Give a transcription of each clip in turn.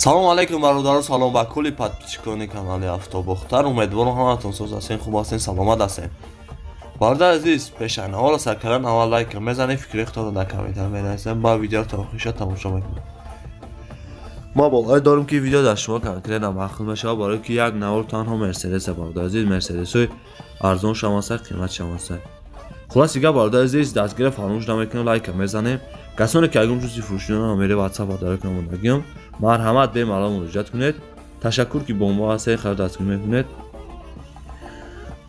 Салом алейкум бародаро, салом ба кулли подписчикони канали Автобохтар. Умедворам ҳаматон соз ҳастен, хуб ҳастен, саломат ҳастен. Бародар азиз, пешанаҳоро сар кардан аввал лайк мезанед, фикри худтонро дар комментар менависед, ба видео то охириша тамошо мекунед. Мо бовар дорем ки видео дар шумо конкретно маъқул мешавад, барое ки як навор танҳо Мерседес бародар азиз, Мерседесҳои арзон шамаса, қимат шамаса. Хулоси гап бародар азиз, дастгира фаромӯш намекунед, лайк мезанем. Касоне ки ягон ҷузъи фурӯшиёна номери WhatsApp ва дар экран мондагиам, марҳамат бемалол муроҷиат кунед. Ташаккур ки бо мо ҳастед, хайр дастгирӣ мекунед.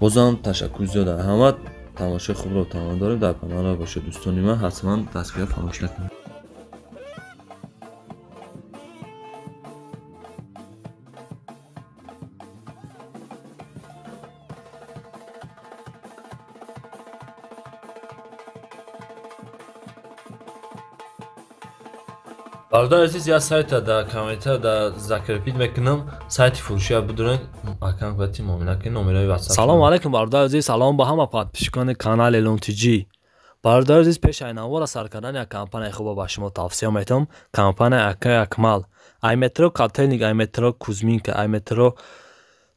Бозам ташаккур зиёд аз ҳамат. Тамошои хубро таманно дорем. Дар паноҳ бошед дӯстони ман, ҳатман дастгира фаромӯш накунед. Бародар азиз, як сайта дар комментар дар закрепит мекунам, сайти фурӯшия бидуред, аккаунт бати муомила кунед, номерои WhatsApp. Салом алейкум бародар азиз, салом ба ҳама подписчикони канали Elon TG. Бародар азиз, пеш аз навора сар кардан як компанияи хубро ба шумо тавсия метавам, компания Акай Акмал. Ай метро Котельник, ай метро Кузьминка, ай метро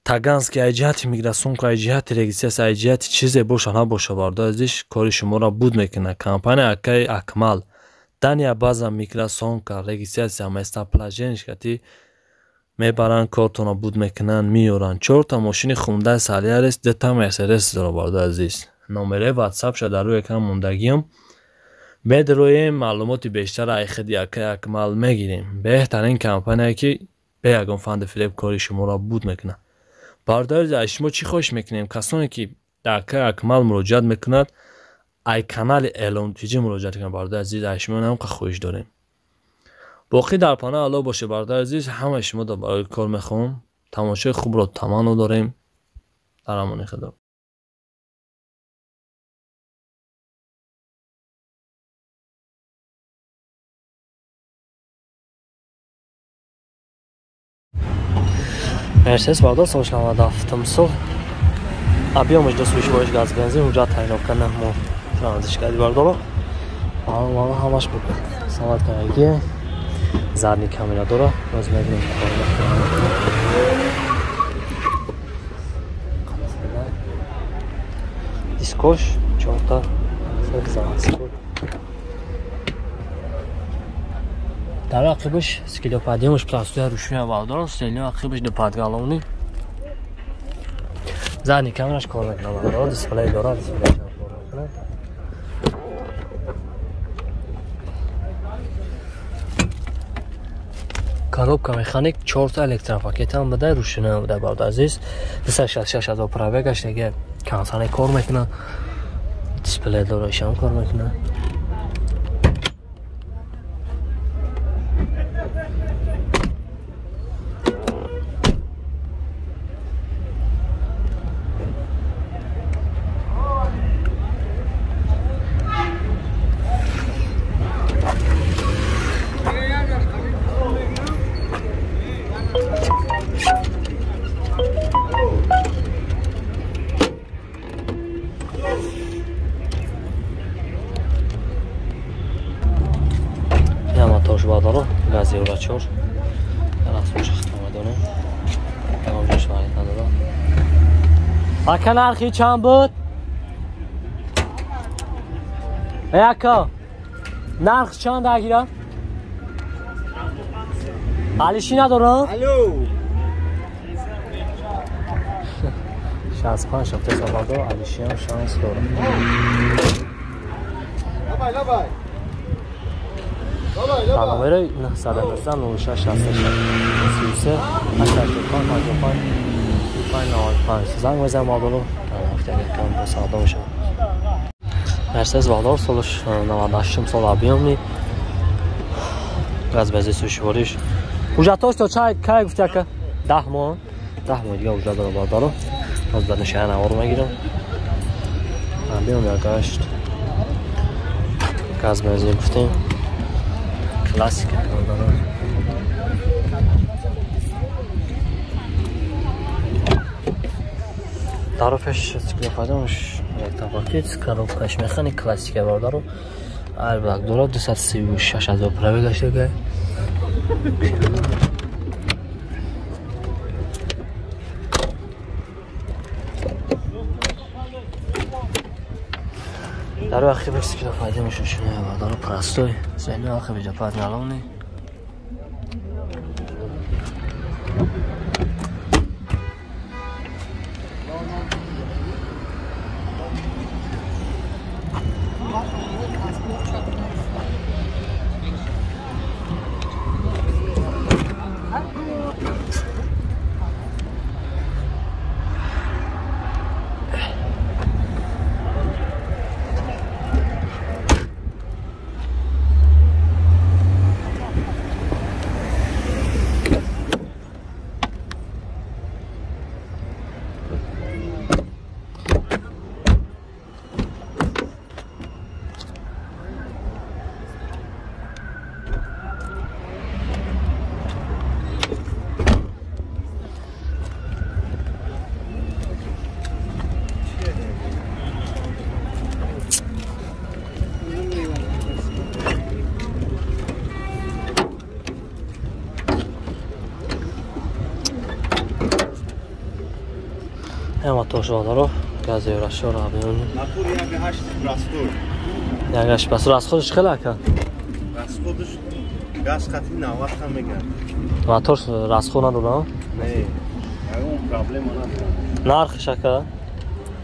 Таганский, ай ҷиҳати миграсонка, ай ҷиҳати регистрация, ай ҷиҳати чизе боша набоша, бародар азиз, кори шуморо буд мекунад. Компания Акай Акмал. Дания база микросонка, регистрация, местоположение кати мебаранд, кортонро буд мекунанд, меёранд. Чорта мошини Хундай Солярис, дута Мерседес дора бародар азиз. Номераи WhatsApp-ша дар рӯи экран мондагиам. Медроем, маълумоти бештар ай худи Акай Акмал мегирем. Беҳтарин компания ки бе ягон фанди фиреб кори шуморо буд мекунад. Бародар азиз, аз шумо чӣ хоҳиш мекунем? Касоне ки дар Акай Акмал муроҷиат мекунад, ай канали Elon TG муроҷиат кунед, бародар азиз, аз шумо ҳам хоҳиш дорем. Боқӣ дар паноҳи Аллоҳ бошед, бародар азиз, ҳамаи шумо барои кор мехоҳам. Тамошои хубро таманно дорем. Дар амони Худо. Мерседес бародар солш 97 сол. Объёмаш 228 газ бензин, ҳуҷҷат тайёр 9 моҳ транзит карди бародаро. Ала ҳамаш буд. Салат кардаги. Задний камера дора. Боз мебинем кор мекунад. Дискош 4та заводской. Дар ақибаш скелоподъёмаш пластуя рӯшуя бародаро, стелнио ақибаш ду подголовни. Задний камераш кор мекунад бародаро, дисплей дора, дисплей кор мекунад. Коробка механик, 4та электропакет ҳам буда, рӯшина буда бародар азиз. 266 ҳазор пробегаш дега консоне кор мекунад. Дисплей дора, ишам кор мекунад. Бародаро, газ Евро 4. Дар асош хато медонем. Тамомҷош варид надодам. Ака нархи чанд буд? Ака, нарх чанд агира? Алиши надорам? Алло. 65 70 бародаро, алиши ҳам шанс дорам. Давай, давай. Номери 919 06 66 33 85 55 95. Занг мезанем бародаро, дар ҳафта як кам бо савдо мешавад. Мерседес бародаро солш 98 сол объёмни. Газ бензин сушвориш. Ҳуҷҷатҳош то чай кай гуфти ака? 10 моҳ. 10 моҳ дига ҳуҷҷат дора бародаро. Боз дар нишона навор мегирам. Объём як 8. Газ бензин гуфтем. Классика бародаро. Тарафаш циклоподъёмаш электропакет, коробкаш механик классика бародаро. Айрбаг дорад 236 ҳазор пробегаш дега. Дар вақти беш кило файда мешушуна бародаро простой. Зени ахи беҷа пазналони. Мотор газ еврашор абиён. Мотор 1.8 простой. 1.8 пас расходш хеле ака? Расходш газ хати 90 та меган. Мотор расход надора? Не, ягон проблема надора. Нархш ака?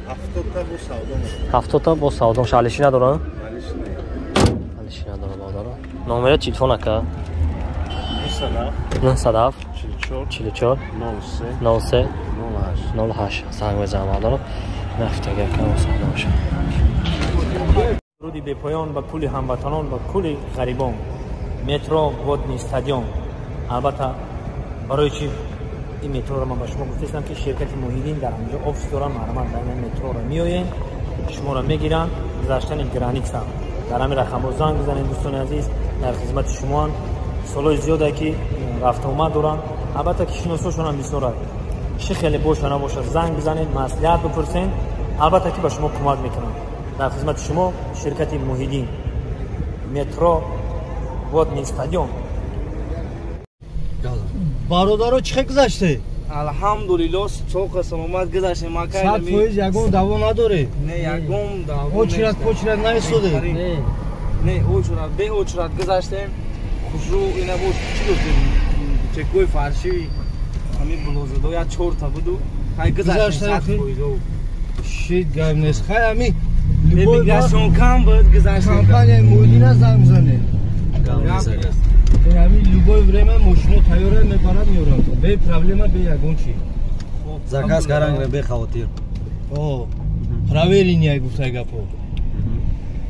70 та бо савдо мешавад. 70 та бо савдо мешавад. Алиши надора? Алиши не. Алиши надора бародаро. Номери телефон ака? 907 907 44 44 03 03 08 08 занг бизанам бародаро. Нафтага кам савдо мешавад. Руди бепоён ба кулли ҳамватанон ва кулли ғарибон. Метро Водни стадион. Албатта барои чи ин метроро ман ба шумо гуфтаистам ки ширкати Муҳиддин дар ҳаминҷо офис доранд. Марҳамат дар ин метроро меоем, шуморо мегиранд, гузаштани граница. Дар ҳамин рақамҳо занг бизанед дӯстони азиз, дар хизмати шумоанд. Солҳои зиёде ки рафтуомад доранд, албатта ки шиносошонам бисёрад. Чӣ хеле боша набошад, занг бизанед, маслиҳат бипурсед, албатта ки ба шумо кӯмак мекунанд. Дар хизмати шумо ширкати Муҳиддин. Метро Водни стадион. Бародаро чӣ хел гузаште? Алҳамдулилло, соқа саломат гузаштем. 100% ягон даво надоред? Не, ягон даво. Очрат почрат наистоде? Не, очрат, бе очрат гузаштем. Хушрӯ ина бош чӣ доштем? Чекои фарши ҳамин булозадо я чорта буду. Хай гузаштем 100%. Шит гап нест. Хай ҳамин миграцион кам буд гузаштем. Компанияи Муҳиддина занг бизанед. Ҳамин любое время мошино тайёра мебарад меорад. Бе проблема, бе ягон чи. Заказ карангра бе хавотир. О, проверение гуфтай гапо.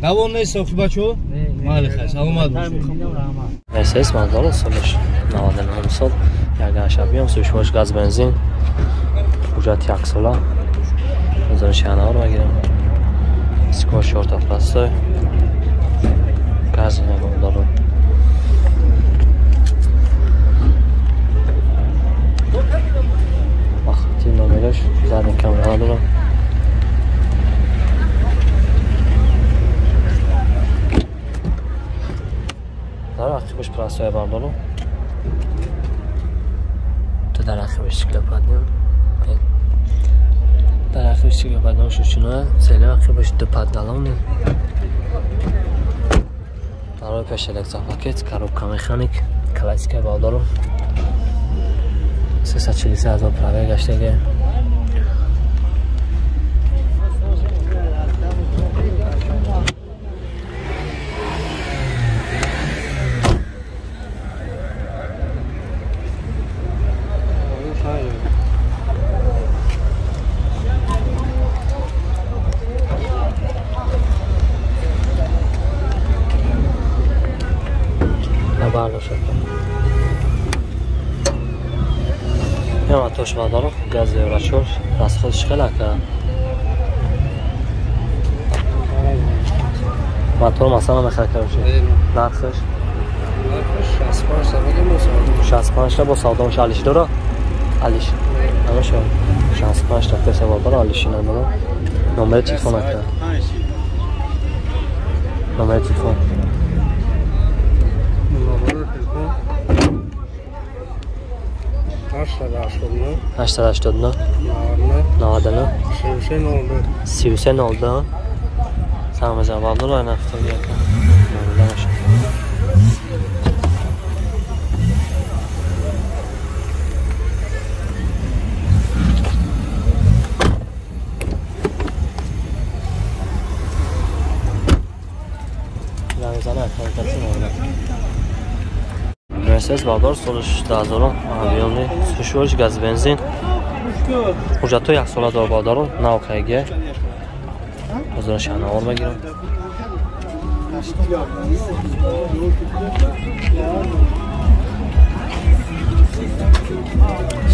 Даво нест охи бачо? Майли хай, саломат бошед. Мерседес мандало солаш 99 сол, яган шабиям сушмош газ бензин. Ҳуҷҷат як сола. 2009 мегирем. Скор шорта простой. Газ мандало. Вақти номераш задний камера надорам. Дар ақибаш простой бардорам. То дар ақибаш циклопаднем. Дар ақибаш циклопаднем шушуна, зели ақибаш ду падгалони. Барои пеш электропакет, коробка механик, классика бардорам. 343 ҳазор праве гаштаге. Мотор бардорам, газ евро 4, расходш хеле ака. Мотор масалан мехоҳад короче. Нархш? 65 та бо савдо мешавад. Алиш дора? Алиш. Намешава. 65 та песа бардора, алиши надора. Номери телефон ака. Номери телефон. 889 99 33 02 Занг мезанам бародаро, ай нафтаги ака. Муомила мешавад. Мерседес бардар соли 2000 объемни сушвош газ бензин. Ҳуҷҷатҳои яксола дор бардаро, нав кайге. Ҳозир шаҳнавор мегирам.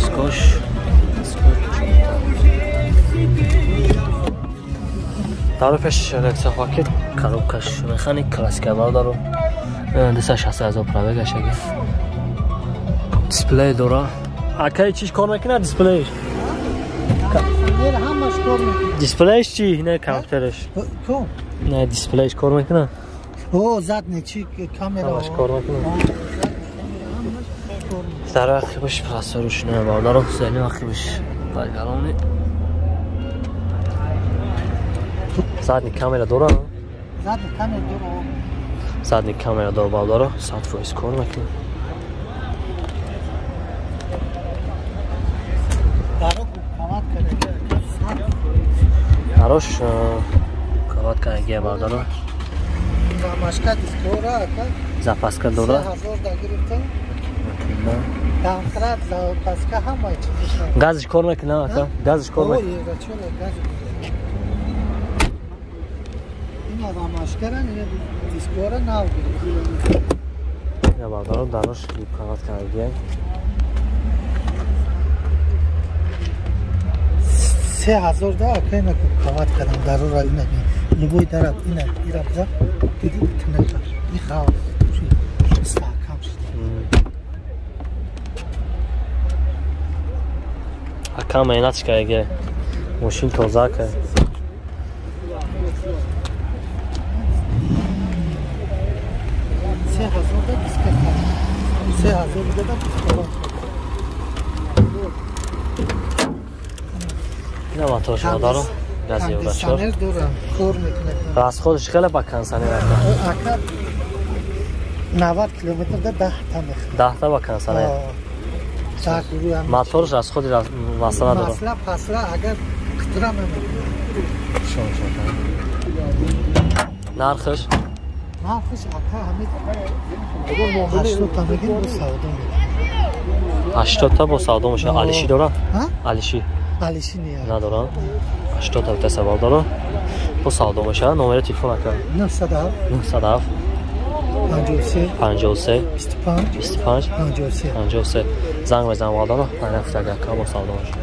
Скош. Дар пеш Лексафакет коробкаш механик классика бардаро. 260 000 пробегаш аги. Дисплей дора. Акай чиш кор мекунад дисплейш? Ҳамаш кор мекунад. Дисплейш чи? Не компютерш. Ко? Не дисплейш кор мекунад. О, задний чи камера. Ҳамаш кор мекунад. Дар ақибаш процессорш не бардаро, зани ақибаш баргарони. Задний камера дора? Задний камера дора. Задний камера дора бардаро, 100% кор мекунад. Дарош кават кардаги бардаро. Машка дискора ака. Запаска дора. 3000 да гирифтам. Домкрат, запаска ҳама чизаш. Газш кор мекунад ака? Газш кор мекунад. О, еврочора газ. Ина рамашкара, ина дискора нав гирифтам. Ина бардаро дарош кават кардаги. 3000 да ака ина кават кардам дарора ина любой дараб ина ирабза диди тнака и хаос стакам шуд. Ака меҳнат кардага мошин тоза кард. 3000 да диска кардам. 3000 да диска. Ина моторш бардаро, газ еврочор. Кондиционер дорам, кор мекунад. Расходш хеле ба кондиционер ака. Ака 90 километр да 10 та мехӯрад. 10 та ба кондиционер. Моторш расходи масла дорад. Масла пасла агар қитра намекунад. Шон. Нархш? Нархш ака ҳамин 80 та мегирем, бо савдо мекунем. 80 та бо савдо мешавад. Алиши дорад? Алиши. Алиши не. Надорам. 80 та савол дорам. Бо савдо мешавад. Номери телефон ака? 907 907 53 53 25 25 53 53. Занг мезанам бардаро, ана гуфтага ака бо савдо мешавад.